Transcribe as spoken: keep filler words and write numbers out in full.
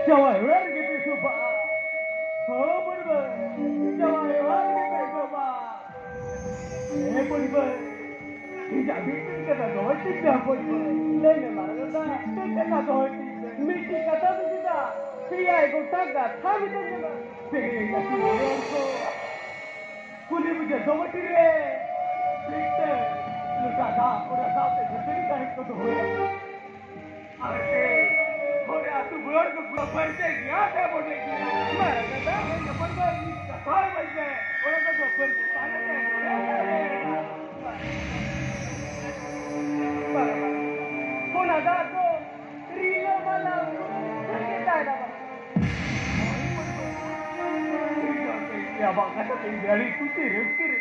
ᱡᱟᱶᱟᱭ ᱚᱲᱟᱜ ᱨᱮᱜᱮ ᱯᱮ ᱥᱚᱵᱷᱟᱜᱼᱟ᱾ ᱦᱳ ᱵᱟᱹᱭ ᱵᱟᱹᱭ, ᱡᱟᱶᱟᱭ ᱚᱲᱟᱜ ᱨᱮᱜᱮ ᱯᱮ ᱥᱚᱵᱷᱟᱜᱼᱟ᱾ ᱦᱮᱸ ᱵᱟᱹᱭ ᱵᱟᱹᱭ, ᱤᱧᱟᱹᱜ ᱢᱤᱫᱴᱤᱡ ᱠᱟᱛᱷᱟ ᱫᱚᱦᱚᱭ ᱛᱤᱧ ᱢᱮ ᱵᱟᱹᱭ ᱵᱟᱹᱭ᱾ ᱞᱟᱹᱭ ᱢᱮ ᱢᱟ ᱫᱟᱫᱟ, ᱢᱤᱫᱴᱤᱡ ᱠᱟᱛᱷᱟ ᱫᱚᱦᱚᱭ ᱛᱤᱧ ᱢᱮ᱾ ᱢᱤᱫᱴᱤᱡ ᱠᱟᱛᱷᱟ ᱫᱚ ᱪᱮᱫᱟᱜ, ᱮᱭᱟᱭ ᱜᱚᱴᱟᱝ ᱠᱟᱛᱷᱟ ᱢᱮᱛᱟᱹᱧ ᱢᱮ᱾ ᱛᱮᱦᱮᱧ ᱟᱹᱛᱩ ᱦᱚᱲ ᱠᱚ ᱠᱩᱞᱦᱤ ᱢᱩᱪᱟᱹᱫ ᱫᱚᱢᱟᱹᱴᱤ ᱨᱮ ᱢᱤᱫᱴᱟᱹᱝ ᱞᱚᱴᱟ ᱫᱟᱜ, ᱚᱱᱟ ᱥᱟᱶᱛᱮ ᱵᱷᱤᱛᱟᱹᱨᱤ ᱫᱟᱨᱮ ᱠᱚ ᱫᱚᱦᱚᱭᱟ᱾ ᱟᱨ ᱛᱮ ᱦᱚᱲ ᱟᱹᱛᱩ ᱦᱚᱲ ᱠᱚ ᱯᱟᱹᱨᱪᱟᱹ ᱜᱮᱭᱟ ᱥᱮ ᱵᱚᱰᱮ ᱜᱮᱭᱟ? ᱢᱟ ᱫᱟᱫᱟ, ᱦᱳᱭ ᱡᱚᱠᱷᱚᱱ ᱫᱚ ᱤᱧ ᱠᱟᱛᱷᱟ ᱦᱚᱸ ᱵᱟᱹᱧ ᱞᱟᱹᱭ, ᱚᱱᱟ ᱠᱚ ᱫᱚ ᱯᱟᱹᱨᱪᱟᱹ ᱛᱟᱦᱮᱸ ᱛᱮ ᱵᱚᱰᱮ ᱫᱟᱲᱮᱭᱟᱜᱼᱟ᱾ ᱚᱱᱟ ᱫᱟᱜ ᱫᱚ ᱨᱤᱞᱟᱹᱢᱟᱞᱟ ᱩᱢᱩᱞ ᱨᱮ ᱪᱷᱩᱲᱭᱟᱹ ᱛᱟᱦᱮᱱᱟ ᱵᱟᱝ? ᱟᱵᱚᱣᱟᱜ ᱠᱟᱛᱷᱟ ᱛᱮ ᱟᱹᱰᱤ ᱠᱩᱥᱤ ᱨᱟᱹᱥᱠᱟᱹ ᱨᱮ